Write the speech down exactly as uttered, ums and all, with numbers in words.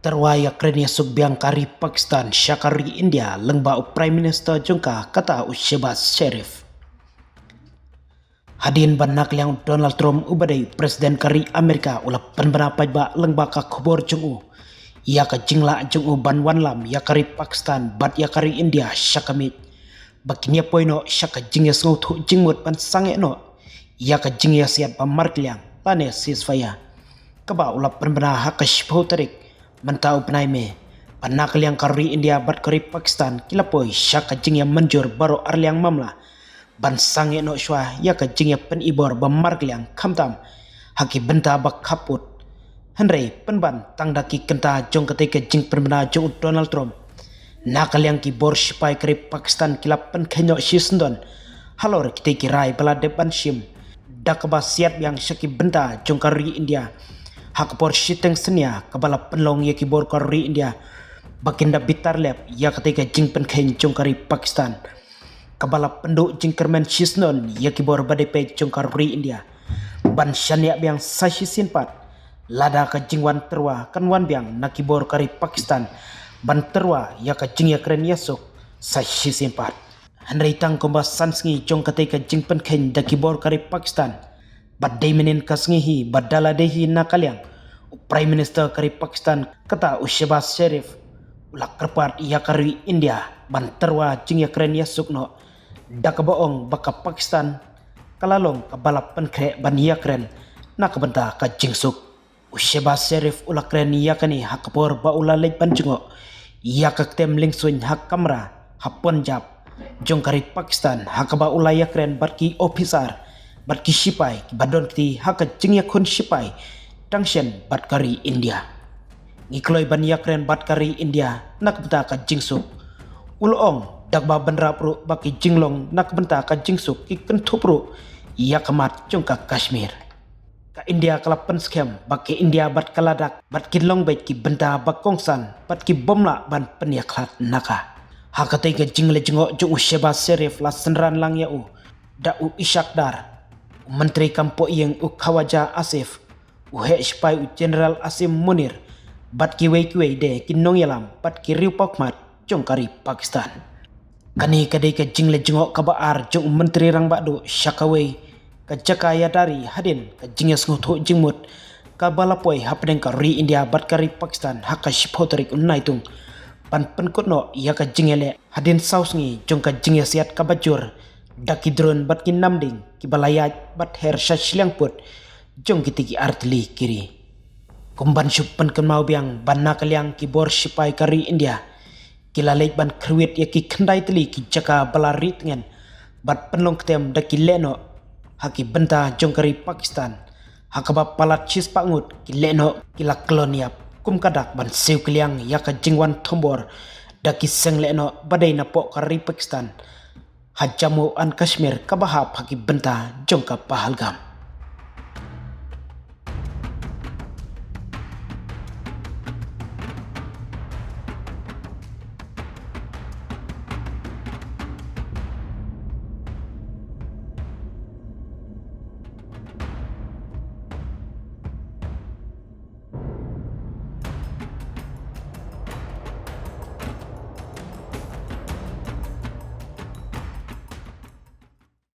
tyrwa ïakren ïasuk biang ka ri Pakistan sha ka ri India lyngba u Prime Minister jong ka, kata u Shehbaz Sharif. Hadien ba na ka liang u Donald Trump uba dei u President ka ri Amerika u la pynbna paidbah lyngba ka khubor jong u ïa ka jinglah jong u ban wanlam ïa ka ri Pakistan bad ïa ka ri India sha ka miej, ba kin ïa poi noh sha ka jingïasngewthuh jingmut ban sangeh noh ïa ka jingïasiat ba markylliang lane ceasefire, kaba u la pynbna ha ka shiphew tarik mynta u bnai May, ba na ka liang ka ri India bad ka ri Pakistan ki la poi sha ka jingïamynjur baroh arliang mamla ban sangeh noh shuwa ïa ka jingïapynibor ba markylliang khamtam ha ki bynta ba khappud. Hynrei pynban tang da ki kynta jong katei ka jingpynbna jong u Donald Trump, na ka liang ki bor shipai ka ri Pakistan ki la pynkheiñ noh shisyndon halor kitei ki rai ba la dep ban shim, da kaba siat biang sha ki bynta jong ka ri India ha ka por shiteng synñia kaba la pynlong ïa ki bor ka ri India ba kin da bitar lep ïa katei ka jingpynkheiñ jong ka ri Pakistan, kaba la pynduh jingkyrmen shisyndon ïa ki bor ba dei peit jong ka ri India ban shaniah biang sa shisien pat, lada ka jingwan tyrwa kan wan biang na ki bor ka ri Pakistan ban tyrwa ïa ka jingïakren ïasuk sa shisien pat. Hynrei tang kumba san sngi jong katei ka jingpynkheiñ da ki bor ka ri Pakistan, bad dei mynnin ka sngi hi bad da la dei hi na ka liang u Prime Minister ka ri Pakistan, kata u Shehbaz Sharif, u la kyrpad ïa ka ri India ban tyrwa jingïakren ïasuk noh, da kaba ong ba ka Pakistan ka la long kaba la pynkhreh ban ïakren na ka bynta ka jingsuk. U Shehbaz Sharif u la kren ïa kane ha ka por ba u la leit ban jngoh ïa ka ktem lyngsuiñ ha kamra ha Punjab jong ka ri Pakistan, ha kaba u la ïakren bad ki ophisar bad ki shipai kiba don kti ha ka jingïakhun shipai tang shen bad ka ri India. Ngi kloi ban ïakren bad ka ri India na ka bynta ka jingsuk, u la ong, da kaba bynrap ruh ba ki jinglong na ka bynta ka jingsuk ki kynthup ruh ïa ka mat jong ka Kashmir. Ka India ka la pynskhem ba ka India bad ka Ladakh bad kin long beit ki bynta ba kongsan bad ki bym lah ban pynïakhlad na ka. Ha katei ka jingleit jngoh jong u Shehbaz Sharif la synran lang ïa u da u Ishaq Dar, u Myntri kam poh ïing u Khawaja Asif, u heh shipai u General Asim Munir, bad kiwei kiwei de ki nongïalam bad ki riewpawkhmat jong ka ri Pakistan. Kane ka dei ka jingleit jngoh kaba ar jong u Myntri Rangbah Duh sha kawei ka jaka ïadari hadien ka jingïasngewthuh jingmut kaba la poi hapdeng ka ri India bad ka ri Pakistan ha ka shiphew tarik u Naitung, ban pynkut noh ïa ka jingïaleh hadien saw sngi jong ka jingïasiat kaba jur da ki drone bad ki namding kiba la ïaid bad her sha shiliang pud jong kitei ki artylli ki ri. Kum ban shu pynkynmaw biang ba na ka liang ki bor shipai ka ri India ki la leit ban kyrwit ïa ki khyndai tylli ki jaka ba la rieh tngen bad pynlong ktem da ki lehnoh ha ki bynta jong ka ri Pakistan, ha kaba palat shispah ngut ki lehnoh ki la kyllon ïap kum ka dak ban siew kylliang ïa ka jingwan thombor da ki seng lehnoh ba dei na poh ka ri Pakistan ha Jammu and Kashmir kaba hap ha ki bynta jong ka Pahalgam.